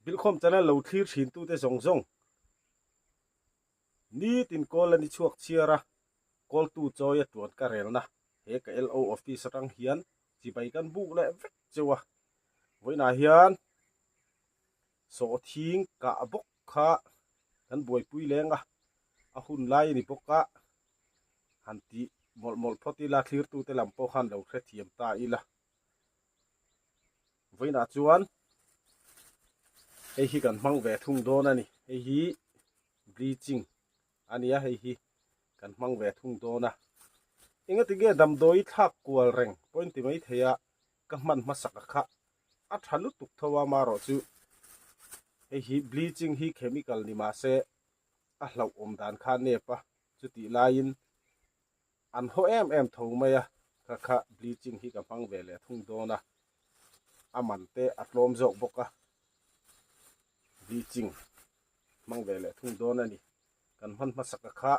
Bilkhawm channel lo thlir thin tute zawng zawng nitin kawl a ni chhuak chhiar a, kawltu chawi a tuan ka relna he ka LO office atang hian chibai kan buk leh vek cheu a. Vawiinah hian sawhthing kah bawk kha kan buaipui leng a, a hun lai a ni bawk a, han tih mawlh mawlh phawt ila thlirtute lam pawh khan lo hrethiam ta ila. Vawiinah chuan hei hi kan hmang ve thung dawn a ni hei hi bleaching a nia hei hi kan hmang ve thung dawn a engati nge damdawi thlak kual reng pawhin ti mai thei a ka hman hmasak a kha a tha lutuk tho a marawh chu hei hi bleaching hi chemical ni mahse a hlauhawm dan kha nep a chutih laiin An haw em em tho mai a, kha kha bleaching hi ka hmang ve leh thung dawn a, a man te a tlawm zawk bawk a, bleaching hmang ve leh thung dawn a ni. Kan hman hmasaka kha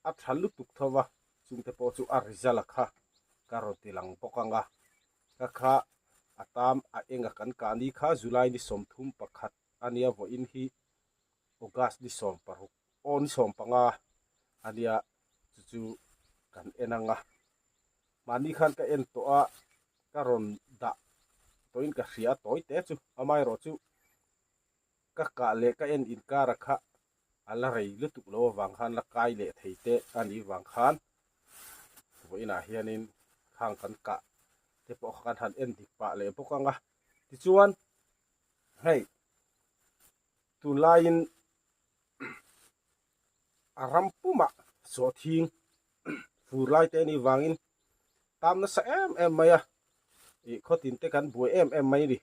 a tha lutuk tho va, chungte pawh chu a result a kha ka rawn ti lang bawk ang a, kha kha a tam a enga kan kah ni kha July ni 31 a nia vawiin hi August ni 16 aw ni 15 a nia chu chu kan en ang a mahni khan ka en tawh a ka rawn dah tawhin ka hria a tawi te chu amaherawh chu ka kah leh ka en inkar a kha a la rei lutuk lo avang khan la kai leh thei te a nih vang khan vawiinah hianin khang kan kah te pawh kha kan han en dik pah leh bawk ang a tichuan hei tunlaiin a ram pumah sawhthing fur lai te anih vangin tam nasa em em mai a ih khawtin te kan buai em em mai a ni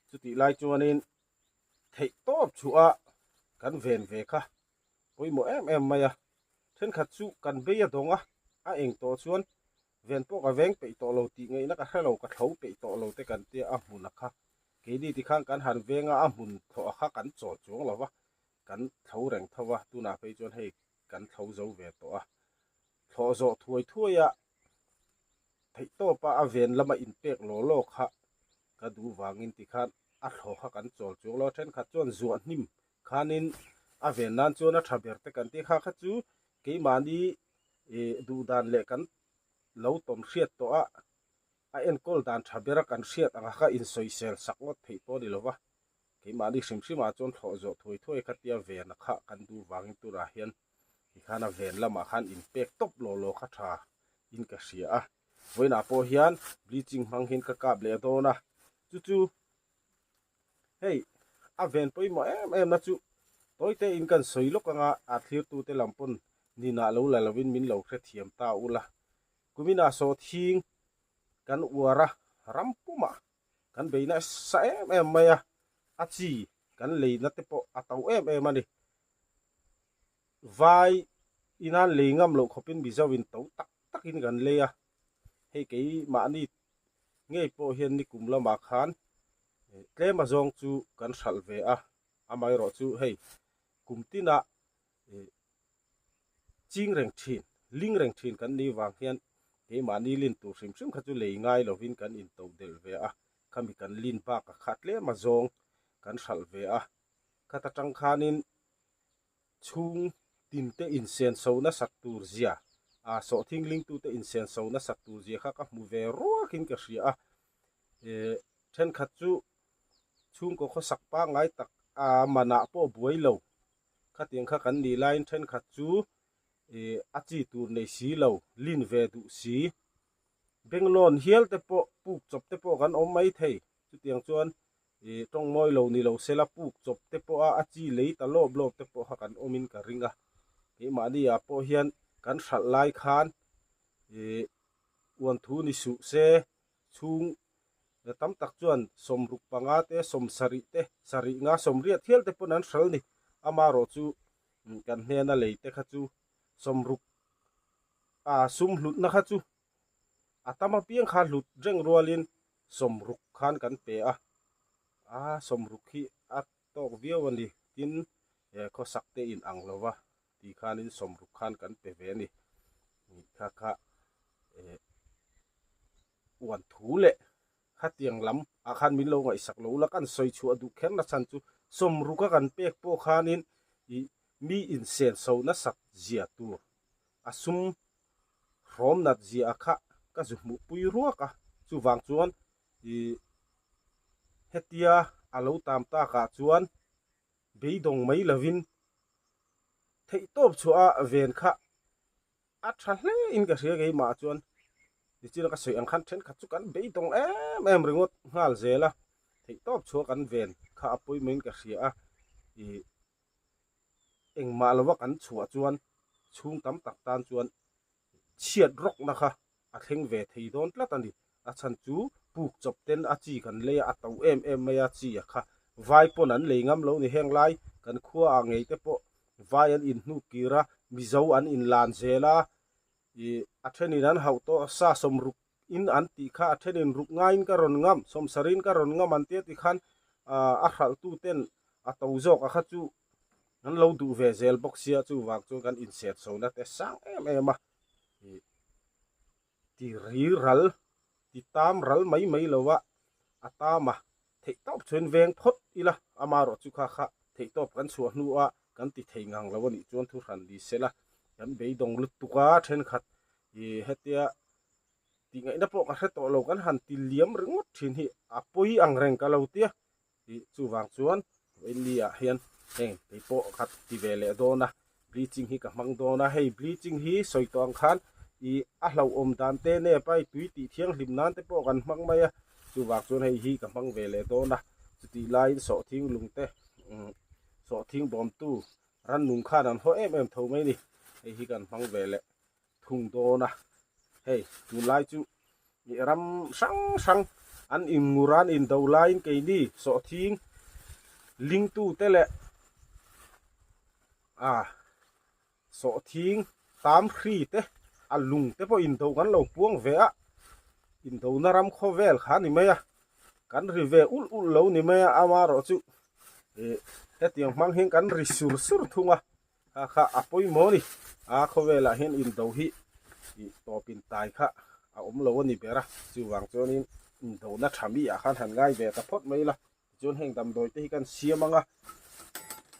chutih lai chuanin theih tawp chhuah a kan ven ve kha pawimawh em em mai a thenkhat chu kan bei a dawng a a eng tawh chuan ven pawh ka veng peih tawh lo tih ngaihna ka hrelo ka thlo peih tawh lo te kan tia a hmun a kha keini tikhan kan han veng a a hmun thlawh a kha kan chawl chuang lo va kan thlo reng tho a tunah phei chuan hei kan thlo zo ve tawh a thlawh zawh thuai thuai a theih tawp a a ven lama inpek law law kha ka duh vangin tikhan a thlawh kha kan chawl chuang lo a thenkhat chuan zuah hnim khanin a ven nan chuan a tha ber te kan tih kha kha chu keimahni ih duh dan leh kan lo tawn hriat tawh a a enkawl dan tha bera kan hriat anga kha insawisel sak ngawt theih pawh a ni lo va. Keimahni hrim hrimah chuan thlawh zawh thuai thuai kha tia ven a khah kan duh vangin turah hian tikhan a ven lamah khan inpek tawp law law kha tha in ka hria a. Vawiinah pawh hian bleaching hmang hian ka kap leh dawn a, chu chu hei a ven pawimawh em em na chu tawite in kan sawi lawk anga a thlirtute lam pawn ninah lo la lovin min lo hrethiam ta ula. Kuminah sawhthing kan uar a, ram pumah kan bei nasa em em mai a, a chi kan leina te pawh a to em em a ni. Vai ina lei ngam loh khawpin Mizo in to tak takin kan lei a, hei keimahni ngei pawh hian nikum lamah khan tlem azawng chu kan hralh ve a, amaherawh chu hei kum tinah ching reng thin, ling reng thin kan nih vang hian keimahni lin tur hrim hrim kha chu lei ngai lovin kan into delh ve a, khami kan lin bakah kha tlem a zawng kan hralh ve a, khata tang khanin chhung tin te insenso nasat tur zia, ah sawhthing lingtute insenso nasat tur zia kha ka hmu ve ruakin ka hria a, eh thenkhat chu chhungkaw khawsak pangngai tak a manah pawh buai lo. Khatiang kha kan nih laiin thenkhat chu ih a chi tur nei si lo, lin ve duh si. Benglawn hial te pawh puk chawp te pawh kan awm mai thei. Chutiang chuan ih tawng mawi lo ni lo sela puk chawp te pawh a a chi lei ta lawp lawp te pawh kha kan awmin ka ring a. Keimahni ah pawh hian kan hralh lai khan ih uan thu ni suh se chhung Tam tak chuan 65 te, 70 te, sarih nga sawmriat hial te pawn an hral ni. Amaherawh chu kan hnena lei te kha chu 60 a sum hlutna kha chu a tam apiang kha hlut reng rualin 60 khan kan pe a. A 60 hi a tawk viau a ni. Tin, khawsak te in ang lo va ti khanin 60 khan kan pe ve a ni. Kha kha uan thu leh. Khatiang lam ah khan min lo ngaihsak lo ula kan sawi chhuah duh kher na chhan chu sawmruka kan pek pawh khanin ih mi insenso nasak zia tur a sum hrawm nat zia a kha ka zu hmuh pui ruak a, chuvang chuan ih hetia a lo tam tak ah chuan beidawng mai lovin theihtawp chhuah a ven kha a tha hle in ka hria keimah chuan nichina ka sawi ang khan thenkhat chu kan beidawng em em ringawt nghal zel a, theihtawp chhuah kan ven kha a pawimawh in ka hria a, ih engmah lova kan chhuah chuan chhung tam tak tan chuan chhiat rawkna kha a thleng ve thei dawn tlat a ni. A chhan chu puk chawp ten a chi kan lei a, a to em em mai a chi a kha. Vai pawn an lei ngam lo ni heng lai kan khua ah ngei te pawh vai an inhnuk kir a, Mizo an inlan zel a, ih a thenin an hauh tawh sa sawmruk in an tih kha a thenin ruk ngaiin ka rawn ngam, sawmsarin ka rawn ngam an tia tikhan a hralhtu ten a to zawk a kha chu an lo duh ve zel bawk sia chuvang chuan kan inset chhona te sang em em a ih ti ri ral ti tam ral mai mai lo a a tam a theih tawp chuan veng phawt ila amaherawh chu kha kha theih tawp kan chhuah hnu a kan ti thei ngang lo a nih chuan thu hran ni sela kan beidawng lutuk a thenkhat ih hetia tih ngaihna pawh ka hre tawh lo kan han ti liam ringawt thin hi a pawi ang reng ka lo tia Ih chuvang chuan Vainli ah hian heng kei pawh ka ti ve leh dawn a, bleaching hi ka hmang dawn a, hei bleaching hi sawi tawh ang khan ih a hlauhawm dan te nep a, tui tih thianghlim nan te pawh kan hmang mai a, chuvang chuan hei hi ka hmang ve leh dawn a, chutih laiin sawhthing lung te umm sawhthing bawmtu rannung khan an haw em em tho mai ni, hei hi kan hmang ve leh thung dawn a, hei tunlai chu ih ram hrang hrang an inngur a an indo laiin keini sawhthing lingtu te leh ah sawhthing tam hri te a lung te pawh indo kan lo puang ve a indona ram khawvel kha a ni mai a kan ri ve ulh ulh lo ni mai a amaherawh chu ih hetiang hmang hian kan ri sur sur thung a. Kha kha a pawimawh a ni. A khawvelah hian indo hi ih tawp in tai kha a awm lo a ni ber a. Chuvang chuanin indona tha mi ah khan han ngai ve ta phawt mai ila. Tichuan heng damdawi te hi kan siam ang a.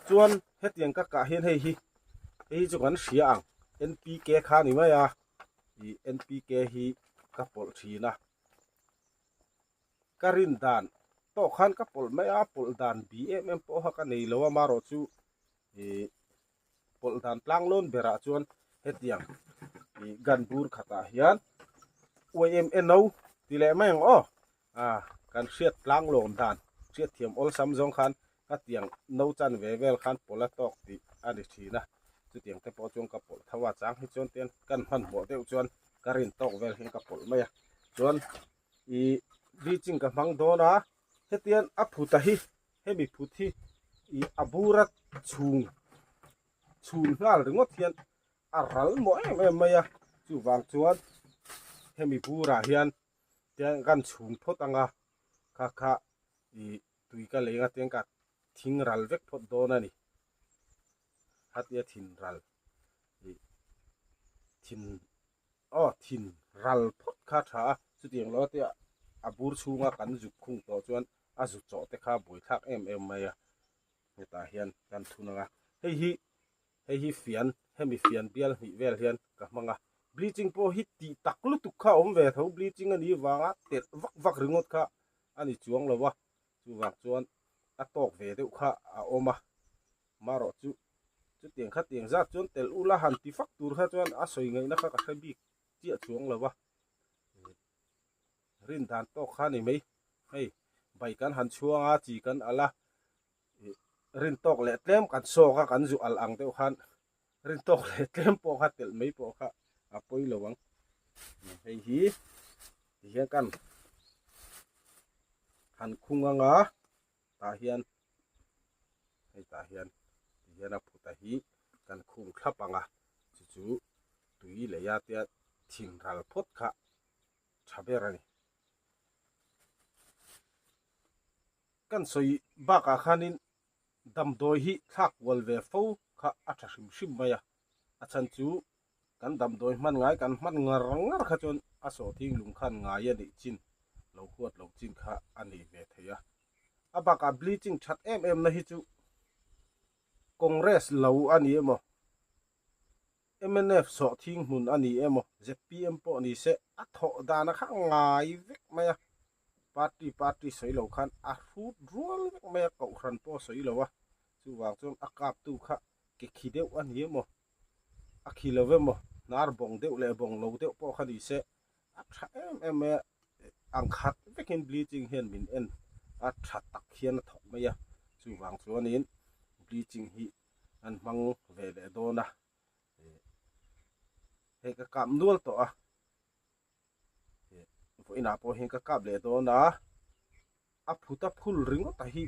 Chuan hetiang ka kah hian hei hi hei hi chu kan hria ang NPK kha a ni mai a. Ih NPK hi ka pawlh thin a. Ka rin dan tawh khan ka pawlh mai a, pawlh dan bi em em pawh kha ka nei lo a, marawh chu ih pawlh dan tlang lawn berah chuan hetiang ih gun bur khatah hian YMNO ti leh mai ang aw ah kan hriat tlang lawn dan hriatthiam awlsam zawng khan hetiang no chan ve vel khan pawlh a tawk tih a ni thin a, chutiang te pawh chuan ka pawlh tho a, chang hi chuan tian kan hmanhmawh deuh chuan ka rin tawk vel hian ka pawlh mai a, chuan. Ih bleaching ka hmang dawn a hetian a phut a hi hemi phut hi ih a bura chhung chhun nghal ringawt hian a ral mawh em em mai a chuvang chuan hemi burah hian tiang kan chhung phawt ang a kha kha ih tui ka leng a tiang ka thing ral vek phawt dawn a ni khatia thin ral ih thin. Aw thin ral phawt kha tha a, chutiang lo te a bur chhunga kan zuk khung tawh chuan a zu chawh te kha buaithlak em em mai a, hetah hian kan thun ang a, hei hi hei hi fian hemi fian bial hnih vel hian ka hmang a, bleaching pawh hi tih tak lutuk kha a awm ve tho, bleaching a nih vanga telh vak vak ringawt kha a ni chuang lo a, chuvang chuan a tawk ve deuh kha a awm a, marawh chu Chutiang kha tiang zat chuan telh ula han ti fak tur kha chuan a sawi ngaihna kha ka hre bik chiah chuang lo va. Rin dan tawk kha ni mai. Hei bai kan han chhuang a, chi kan al a, rin tawk leh tlem kan sawk a, kan zu al ang deuh khan rin tawk leh tlem pawh kha telh mai pawh kha a pawi lo ang. Hei hi tihian kan han khung ang a. Tah hian hei tah hian ti hian a phuta hi kan khung thlap ang a chu chu tui lei a tia thin ral phawt kha tha ber a ni. Kan sawi bakah khanin damdawi hi thlak kual ve fo kha a tha hrim hrim mai a, a chhan chu kan damdawi hman ngai kan hman ngar ngar kha chuan a sawhthing lung khan ngai a nih chin. Lo huat lo chin kha a nei ve thei a. A bakah bleaching that em em na hi chu Congress lo a ni emaw, mnf sawhthing hmun a ni emaw, zpm pawh ni se a thawh dana kha ngai vek mai a. Party party sawi lo khan a hrut rual vek mai a, kohhran pawh sawi lo a. Chuvang chuan a kaptu kha ke khi deuh a ni emaw, a khi lo emaw, hnar bawng deuh leh bawng lo deuh pawh kha ni se A tha em em mai a, ang khat vekin bleaching hian min en a tha tak hian a thawk mai a, chuvang chuanin bleaching hi an hmang ve leh dawn a, hei ka kap nual tawh a, vawiinah pawh hian ka kap leh dawn a, a phut a phul ringawt a hi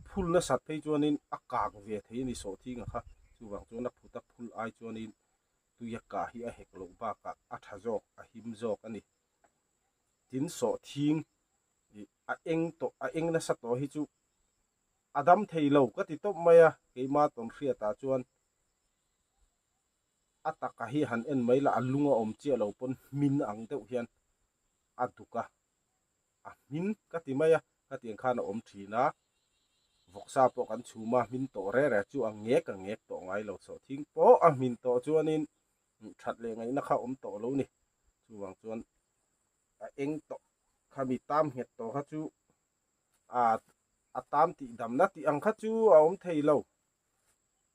phul nasat phei chuanin a kang ve thei a ni sawhthing a kha, chuvang chuan a phut a phul ai chuanin tuia kah hi a hek loh bakah a tha zawk, a him zawk a ni. Tin sawhthing ih a eng tawh a eng nasa tawh hi chu a dam thei lo ka ti tawp mai a, keima tawn hriatah chuan a taka hi han en mai la a lung a awm chiah lo pawn hmin ang deuh hian a duk a. a hmin ka ti mai a, khatiang khan a awm thin a, vawksa pawh kan chhum a, hmin tawh reh reh chu a ngek a ngek tawh ngai lo, sawhthing pawh a hmin tawh chuanin that leh ngaihna kha a awm tawh lo ni, chuvang chuan a eng tawh khami tam nghet tawh kha chu a a tam tih damna tih ang kha chu a awm thei lo,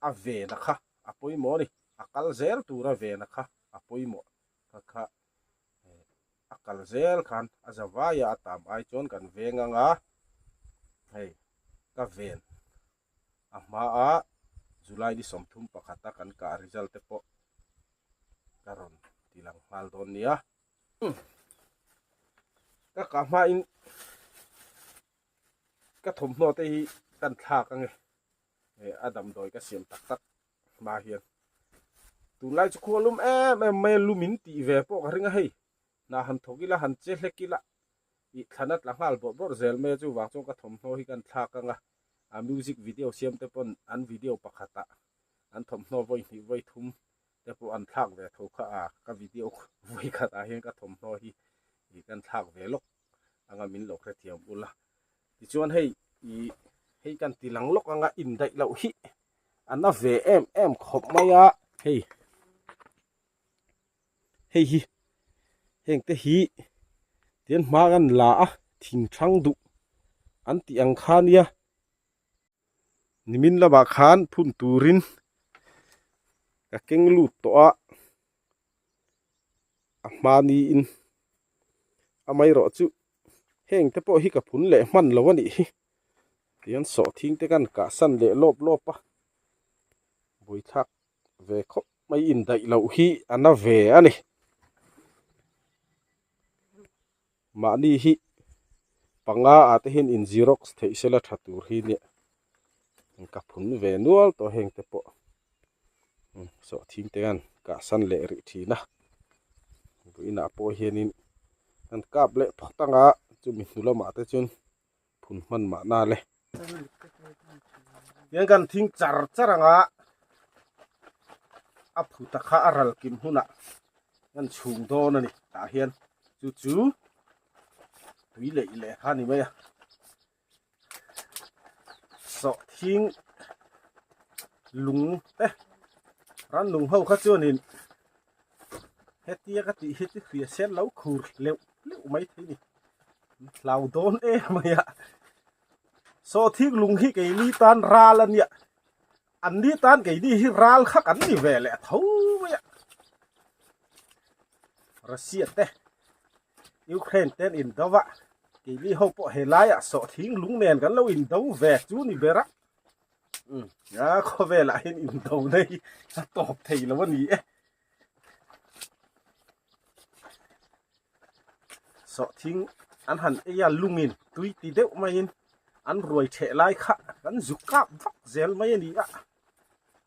a vena kha a pawimawh a ni, a kal zel tura vena kha a pawimawh kha kha. a kal zel khan a za vaia a tam ai chuan kan veng ang a, hei ka ven a hmaa July ni 31 a kan kah result te pawh ka rawn ti lang nghal dawn nia. Ka kah hmain ka thawmhnaw te hi kan thlak ange a damdawi ka siam tak tak hma hian tunlai chu khua lum em em mai a lum in tih ve pawh ka ring a hei hna han thawk ila han che hlek ila ih thlan a tla nghal bawrh bawrh zel mai a chuvang chuan ka thawmhnaw hi kan thlak ang a a music video siam te pawn an video pakhatah an thawmhnaw vawi hnih vawi thum te pawh an thlak ve tho kha a ka video vawi khatah hian ka thawmhnaw hi ih kan thlak ve lawk anga min lo hrethiam ula tichuan hei ih hei kan ti lang lawk anga indaih loh hi a na ve em em khawp mai a hei hei hi heng te hi tian hma kan la a thing thang duh an tih ang kha nia nimin lamah khan phun turin ka keng lut tawh a a hma niin amaherawh chu heng te pawh hi ka phun leh hman lo a nih hi. Tihian sawhthing te kan kah san leh lawp lawp a, buaithlak ve khawp mai indaih loh hi a na ve a ni. Mahni hi panga ah te hian in xerox theih sela tha tur hi nia ka phun ve nual tawh heng te pawh sawhthing te kan kah san leh rih thin a, vawiinah pawh hianin kan kap leh phawt anga chumi hnu lamah te chuan. phun hman mahna le. Tiang kan thing char char anga a phuta kha a ral kim hunah kan chhung dawn a ni tah hian chu chu tui leh leh kha ni mai a sawhthing lung te rannung ho kha chuanin hetia ka tih hi chu hria sen lo khur leuh leuh mai thei ni. Hlau dawn em mai a. Sawhthing lung hi keini tan ral a nia. An ni tan keini hi ral kha kan ni ve leh tho mai a. Russia te Ukraine te an indo a. Keini ho pawh helaiah sawhthing lung nen kan lo indo ve chu ni ber a. A khawvelah hian indo na hi a tawp thei lo a ni e. Sawhthing an han ei a lungin tui ti deuh maiin an ruai theh lai kha kan zu kap vak zel mai a ni a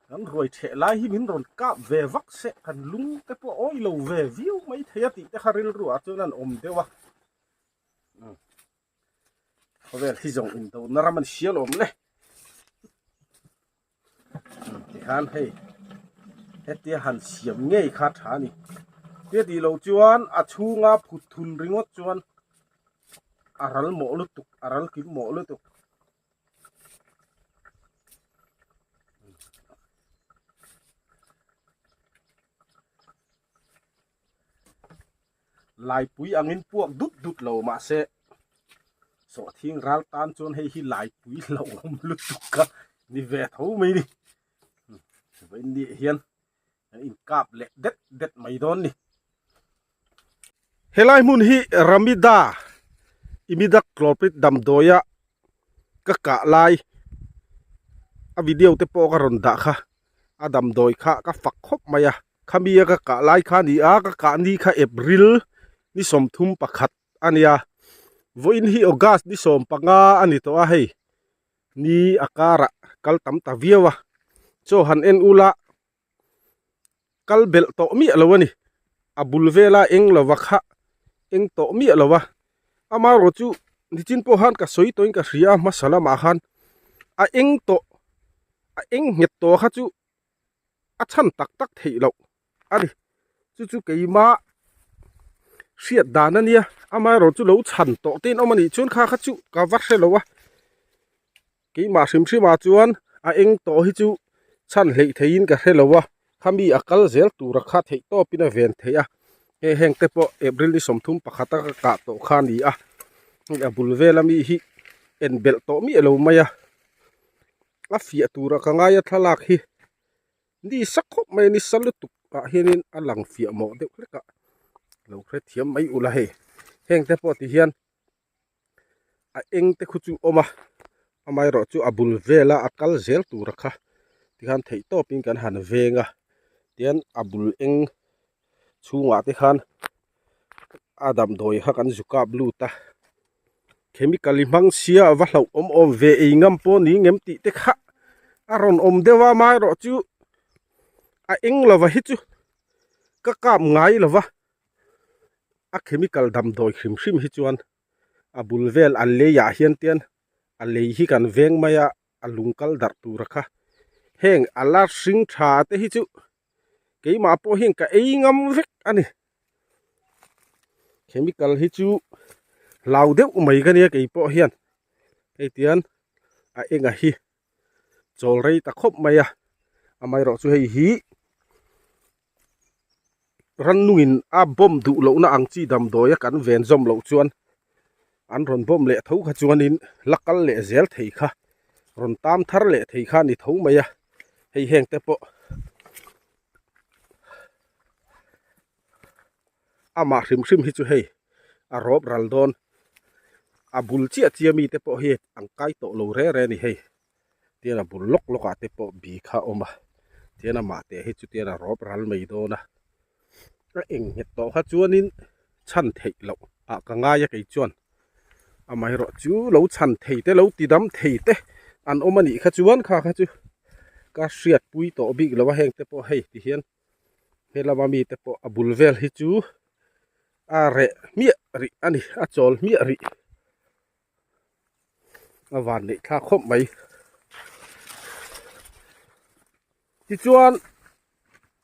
kan ruai theh lai hi min rawn kap ve vak se kan lung te pawh a awi lo ve viau mai thei a tih te kha rilru ah chuan an awm deuh a khawvel hi zawng indona ram an hria lawm le. Tikhan hei hetia han siam ngei kha tha a ni. Tia tih loh chuan a chhunga phut thun ringawt chuan. a ral mawh lutuk a ral kim mawh lutuk. Laipui angin puak dut dut lo mahse sawhthing ral tan chuan hei hi laipui hlauhawm lutuk a ni ve tho mai ni. Vawiin ni hian an inkap leh det det mai dawn ni. Helai hmun hi Ramida Imidacloprid damdawia ka kah lai a video te pawh ka rawn dah kha a damdawi kha ka fak khawp mai a khami a ka kah lai kha a ni a ka kah ni kha April ni 31 a nia vawiin hi August ni 15 a ni tawh a hei ni a karah kal tam ta viau a chaw han en ula kal belh tawh miah lo a ni a bul vela eng lova kha eng tawh miah lo a amaherawh chu nichin pawh khan ka sawi tawhin ka hria a hmasa lamah khan a eng tawh a eng nghet tawh kha chu a chhan tak tak theih loh a ni chu chu keimah hriat dan a nia amaherawh chu lo chhan tawh te in awm a nih chuan kha kha chu ka va hre lo a. Keimah hrim hrimah chuan a eng tawh hi chu chhan hleih theihin ka hre lo a, khami a kal zel tura kha theih tawpin a ven theih a, hei heng te pawh April ni 31 a ka kah tawh kha a ni a, hei a bul vela mi hi en belh tawh miah lo mai a, a fiah tura ka ngai a thlalak hi ni sa khawp mai a ni sa lutuk ah hianin a lang fiah mawh deuh hlek a, lo hrethiam mai ula hei heng te pawh ti hian. a eng te khu chu awm a amaherawh chu a bul vela a kal zel tura kha tikhan theih tawpin kan han veng a tian a bul eng chhungah te khan a damdawi kha kan zu kap lut a chemical i hmang sia a va hlauh awm awm ve ei ngam pawh ni ngem tih te kha a rawn awm deuh a amaherawh chu a eng lova hi chu ka kap ngai lova. a chemical damdawi hrim hrim hi chuan a bul vel a lei ah hian tian a lei hi kan veng mai a a lung kal darh tur a kha heng a la hring tha te hi chu keimah pawh hian ka ei ngam vek a ni chemical hi chu hlau deuh mai ka nia keipawh hian hei tian a enga hi chawl rei ta khawp mai a amaherawh chu hei hi. Rannungin a bomb duh lohna ang chi damdawia kan ven zawm loh chuan an rawn bomb leh tho kha chuanin la kal leh zel thei kha rawn tam thar leh thei kha a ni tho mai a hei heng te pawh amah hrim hrim hi chu hei a rawp ral dawn a bul chiah chiah mi te pawh hi an kai tawh lo re re a ni hei. Tian a bul lawk lawk ah te pawh bi kha a awm a tian amah teh hi chu tian a rawp ral mai dawn a a eng nghet tawh kha chuanin chhan theih loh ah ka ngai a kei chuan amaherawh chu lo chhan thei te lo ti dam thei te an awm a nih kha chuan kha kha chu ka hriat pui tawh bik lo a heng te pawh hei ti hian he lama mi te pawh a bul vel hi chu a reh hmiah rih a ni a chawl hmiah rih. A van neih thlak khawp mai tichuan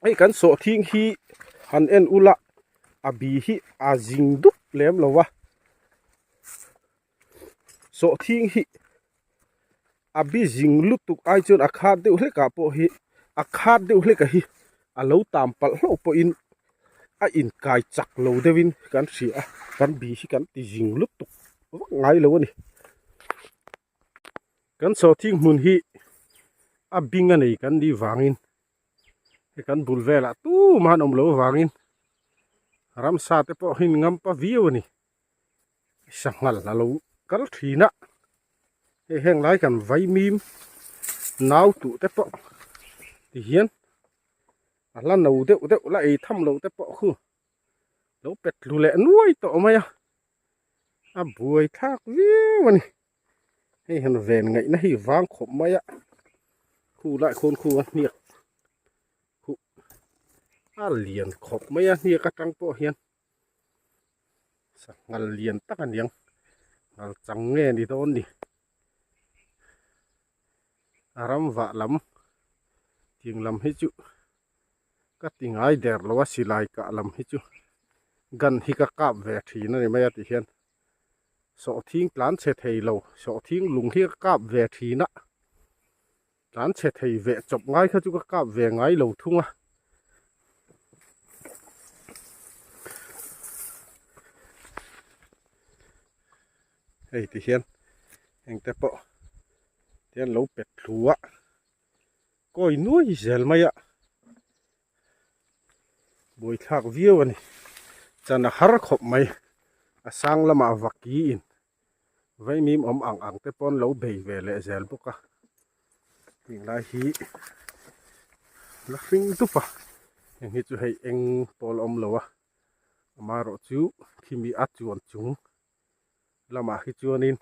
hei kan sawhthing hi han en ula a bi hi a zing dup lem lo va sawhthing hi a bi zing lutuk ai chuan a khat deuh hlek ah pawh hi a khat deuh hlek a hi a lo tam palh hlauh pawhin a inkai chak lo deuhin kan hria a kan bi hi kan ti zing lutuk vak ngai lo a ni kan sawhthing hmun hi a bing a nei kan nih vangin hei kan bul velah tumah an awm loh avangin ramsa te pawh hi ngam pa viau a ni sanghal a lo kal thin a hei heng lai kan vaimim nau tuh te pawh ti hian a hla no deuh deuh la ei tham loh te pawh khu lo pet tlu leh nuai tawh mai a a buai thlak viau a ni hei han ven ngaihna hi vang khawp mai a khu lai khawn khu a hniak khuh a lian khawp mai a hniak atang pawh hian sanghal lian tak a niang nghal chang nge ni dawn ni a ram vah lam thing lam hi chu ka ti ngai der lo a silai kah lam hi chu gun hi ka kap ve thin a ni mai a ti hian. Sawhthing tlan chhe thei lo, sawhthing lung hi ka kap ve thin a, tlan chhe thei ve chawp ngai kha chu ka kap ve ngai lo thung a. Hei ti hian engte pawh tian lo pet thlu a, kawi nuai zel mai a. Buaithlak viau a ni. Chan a har khawp mai. A sang lamah vaki in vaimim awm ang ang te pawn lo bei ve leh zel bawk a. Heng lai hi la hring dup a. Heng hi chu hei eng pawl awm lo a. Amaherawh chu khimi a chuan chung lamah hi chuanin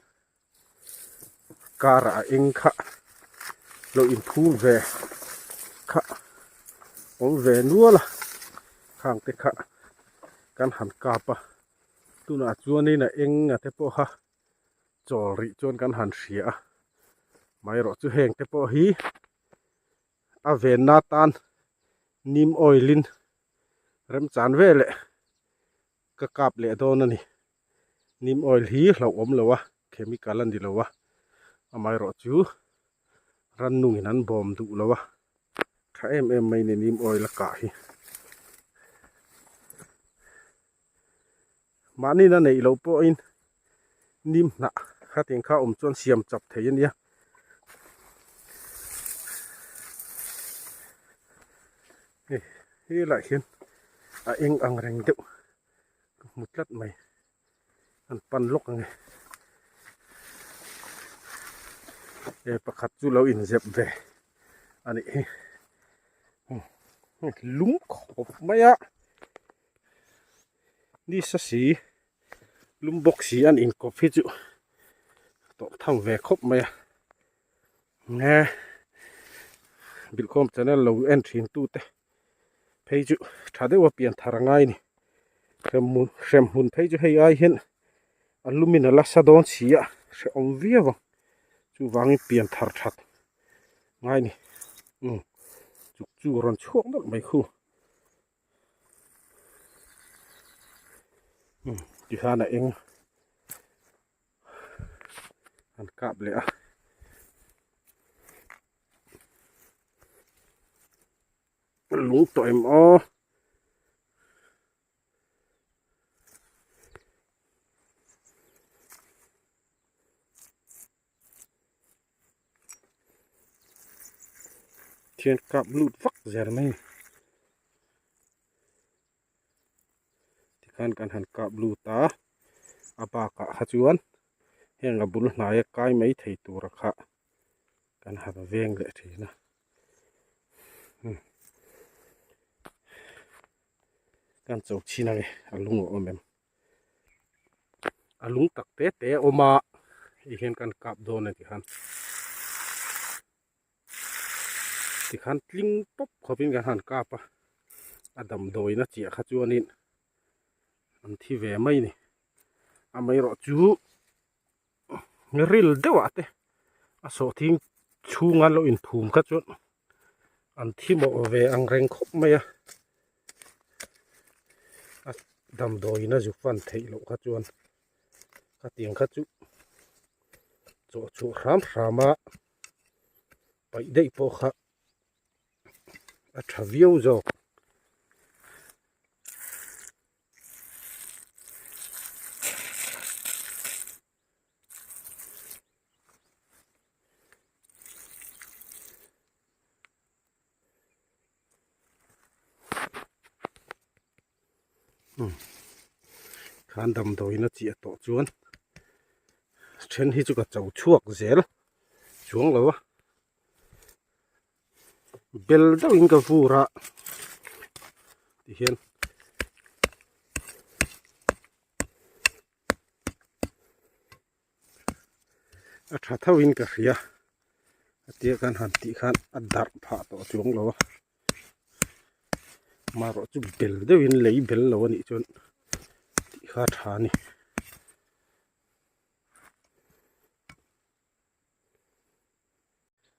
car ah a eng kha lo inphum ve kha awm ve nual a khang te kha kan han kap a tunah chuanin a eng a te pawh kha chawl rih chuan kan han hria a amaherawh chu heng te pawh hi a venna tan nim oil in remchan veleh ka kap leh dawn a ni. Neem oil hi hlauhawm lo a, chemical a ni lo a, amaherawh chu rannungin an bawm duh lo a, tha em em mai ni neem oil a kah hi. Mahni na neih loh pawhin neem hnah khatiang kha awm chuan siam chap thei a nia. Hei helaiah hian a eng ang reng deuh ka hmu tlat mai an pan lawk ang e he pakhat chu lo inzep ve a nih hi lung khawp mai a nisa si lum bawk si an inkawp hi chu tawrh tham ve khawp mai a. Nge Bilkhawm channel lo en thin tu te phei chu tha deuh a pian thar a ngai ni hremhmun hremhmun phei chu hei ai hian a lumin a la sa dawn si a hrehawm viau ang chuvangin pian thar that ngai ni umm chuk chu rawn chhuak nawlh mai khu umm tikhan a eng. an kap leh a lung tawh em aw thian kap lut vak zel mai tikhan kan han kap lut a a bakah kha chuan heng a bul hnaia kai mai thei tura kha kan han veng leh thin a kan cho chhin ange a lung a awm em a lung tak te te a awm a hei hian kan kap dawn a tikhan. Tikhan tling pawp khawpin kan han kap a, a damdawiin a chiah kha chuanin an thi ve mai a ni. Amaherawh chu ril deuhah te a sawhthing chhunga lo inphum kha chuan an thi mawh ve ang reng khawp mai a, a damdawiin a zuk fan theih loh kha chuan khatiang kha chu chawh chhuah hram hram a. Paih daih pawh kha a tha viau zawk. Khan damdawiin a chiah tawh chuan then hi chu ka cho chhuak zel chuang lo a bel deuhin ka vur a tihian a tha tho in ka hria a tia kan han tih khan a darh phah tawh chuang lo a marawh chu bel deuhin lei bel lo a nih chuan tih kha a tha a ni.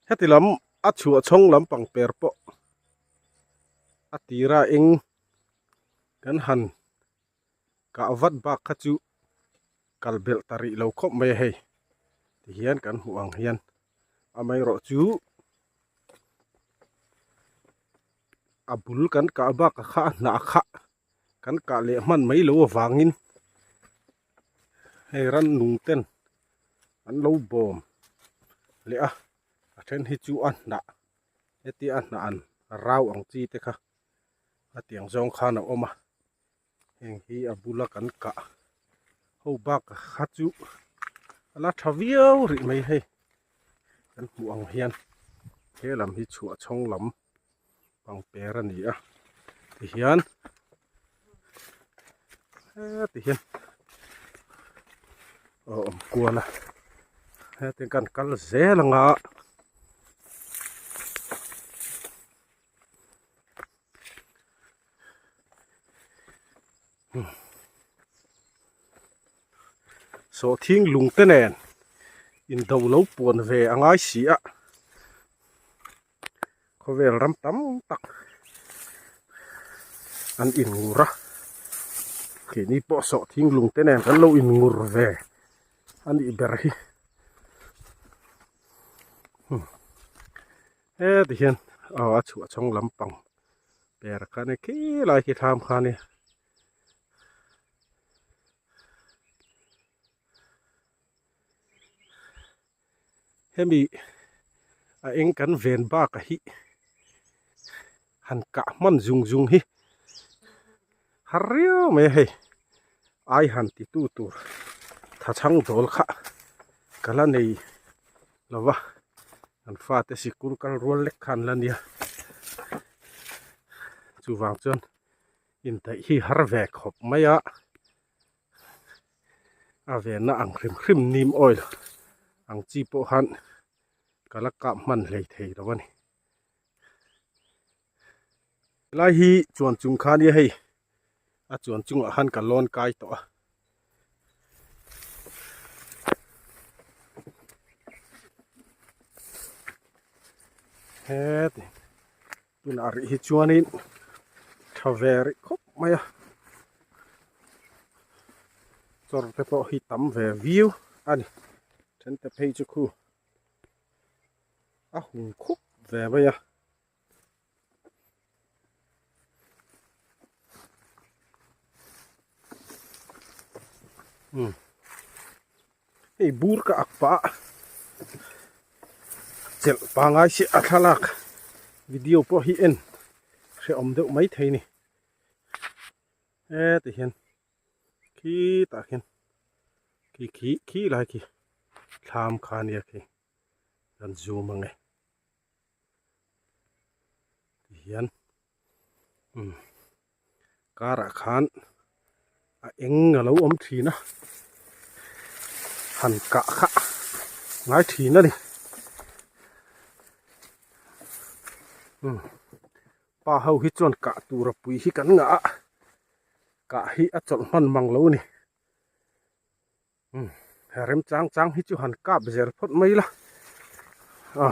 Heti lam a chhuah chhawng lampang per pawh a tira eng kan han kah vat bak kha chu. Kal belh ta rih lo khawp mai a hei tihian kan hmuh ang hian amaherawh chu a bul kan kah bakah kha a hnah kha kan kah leh hman mai loh avangin hei rannung ten an lo bawm leh a a then hi chu a hnah hetia a hnah an rau ang chi te kha a tiang zawng khan a awm a heng hi a bula kan kah ho bakah kha chu a la tha viau rih mai hei kan hmuh ang hian he lam hi chhuah chhawng lam pangper a ni a tihian heti hian a awm kual a hetiang kan kal zel ang a. Sawhthing lung te nen indo lo puan ve a ngai si a. Khawvel ram tam tak an inngur a, keini pawh sawhthing lung te nen kan lo inngur ve a nih ber hi. Heti hian aw a chhuah chhawng lampang per kha a ni khilai khi thlam kha a ni. Hemi a eng kan ven bakah hi han kah hman zung zung hi har riau mai a hei ai han ti tu tur tha chhang dawl kha ka la nei lo va kan fate sikul kal rual lek khan la nia chuvang chuan indaih hi har ve khawp mai a. A venna ang hrim hrim neem oil ang chi pawh khan ka la kap hman hlei thei lo a ni. Helai hi chuan chung kha nia hei a chuan chungah khan ka lawn kai tawh a. Heti tunah rih hi chuanin tha ve rih khawp mai a chawr te pawh hi tam ve viau a ni then te phei chu khu a hung khup ve mai a. Hei bur ka ak pah a chelh pangai si a thlalak video pawh hi en hrehawm deuh mai thei ni heti hian khitah khian khi khi khi lai khi thlam kha ania khi kan zoom ang e. Tihian umm karah khan a eng a lo awm thin a han kah kha ngai thin a ni umm pa ho hi chuan kah tur a pui hi kan ngah a kah hi a chawlh hman mang lo a ni. Rem chang chang hi chu han kap zel phawt mai la a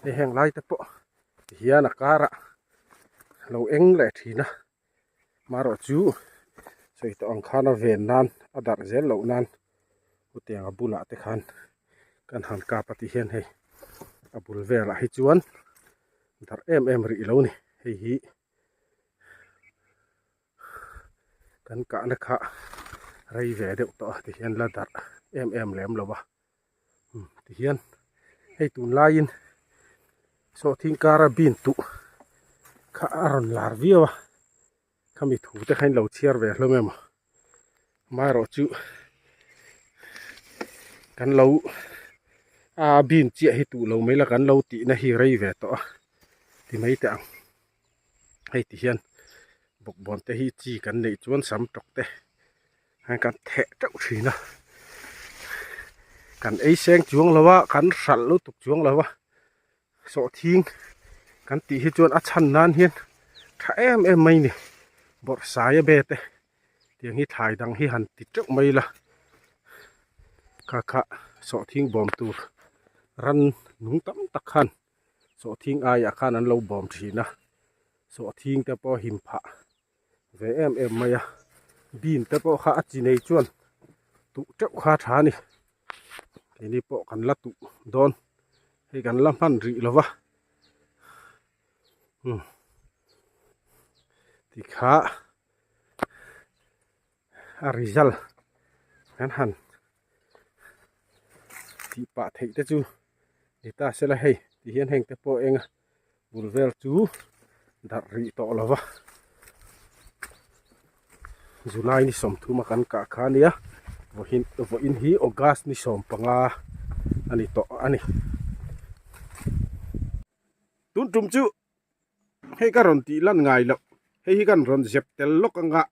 hei heng lai te pawh hian a karah lo eng leh thin a marawh chu sawi tawh ang khan a ven nan a darh zel loh nan hetiang a bulah te khan kan han kap a tih hian hei a bul velah hi chuan darh em em rih lo ni hei hi. Kan kahna kha rei ve deuh tawh a tihian la darh em em lem lo a tihian hei tunlaiin sawhthing kara bean tuh kha a rawn lar viau a khami thu te kha in lo chhiar ve hlawm em aw amaherawhchu kan lo a bean chiah hi tuh lo mai la kan lo tihna hi rei ve tawh a ti mai teh ang. Hei ti hian bawkbawn te hi chi kan neih chuan sam tawk te hian kan theh teuh thin a kan ei seng chuang lo a kan hralh lutuk chuang lo a sawhthing kan tih hi chuan a chhan nan hian tha em em mai ni bawrhsaia be te tiang hi thlai dang hi han ti teuh mai ila kha kha sawhthing bawm tur ran nung tam tak khan. Sawhthing aiah khan an lo bawm thin a, sawhthing te pawh him phah ve em em mai a, bean te pawh kha a chi nei chuan. Tuh teuh kha tha a ni. Keini pawh kan la tuh dawn. Hei kan la hman rih lo va. Umm tikha a result kan han tih pah theih te chu ni ta sela hei ti hian heng te pawh eng a bul vel chu darh rih tawh lo va July ni 30 a kan kah kha ania vawiin vawiin hi August ni 15 a ni tawh a ni. Tun tum chu hei ka rawn tih lan ngai loh hei hi kan rawn zep tel lawk anga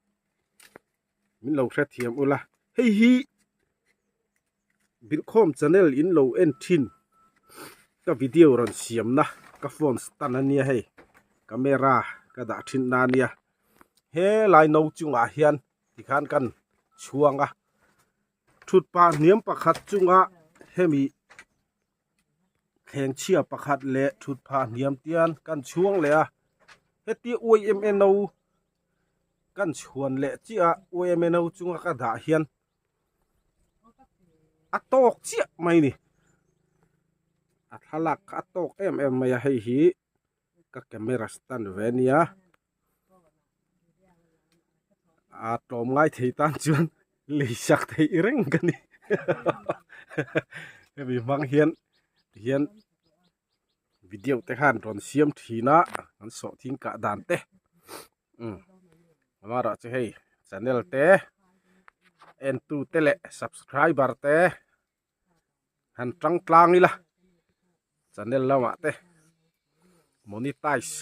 min lo hrethiam ula hei hi Bilkhawm channel in lo en thin ka video rawn siamna ka phone stand ania hei camera ka dah thin na ania helai no chungah hian tikhan kan chhuang a thut pah hniam pakhat chunga hemi thleng chhia pakhat leh thut phah hniam tian kan chhuang leh a heti yma no kan chhuan leh chiah a yma no chunga ka dah hian a tawk chiah mai ni a thlalak kha a tawk em em mai a hei hi ka camera stand ve ania a tlawm ngai thei tan chuan lei sak theih reng ka ni hemi hmang hian tihian video te khan rawn siam thin a an sawhthing kah dan te umm amaherawh chu hei channel te en tu te leh subscriber te han tang tlang ila channel lamah te monetize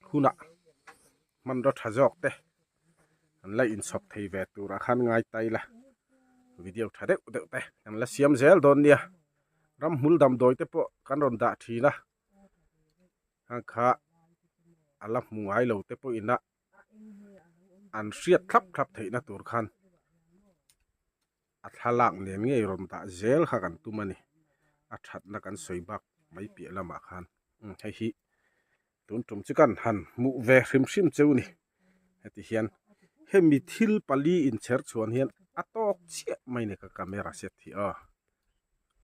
hunah hmanraw tha zawk te an la inchhawp thei ve turah khan ngai ta ila video tha deuh deuh te kan la siam zel dawn nia ramhmul damdawi te pawh kan rawn dah thin a hang kha a la hmu ngai lo te pawhin a an hriat thlap thlap theihna tur khan a thlalak nen ngei rawn dah zel kha kan tum a ni a thatna kan sawi bak mai piah lamah khan hei hi tun tum chu kan han hmuh ve hrim hrim cheu ni heti hian hemi thil pali inchher chhuan hian a tawk chiah mai ni ka camera set hi aw.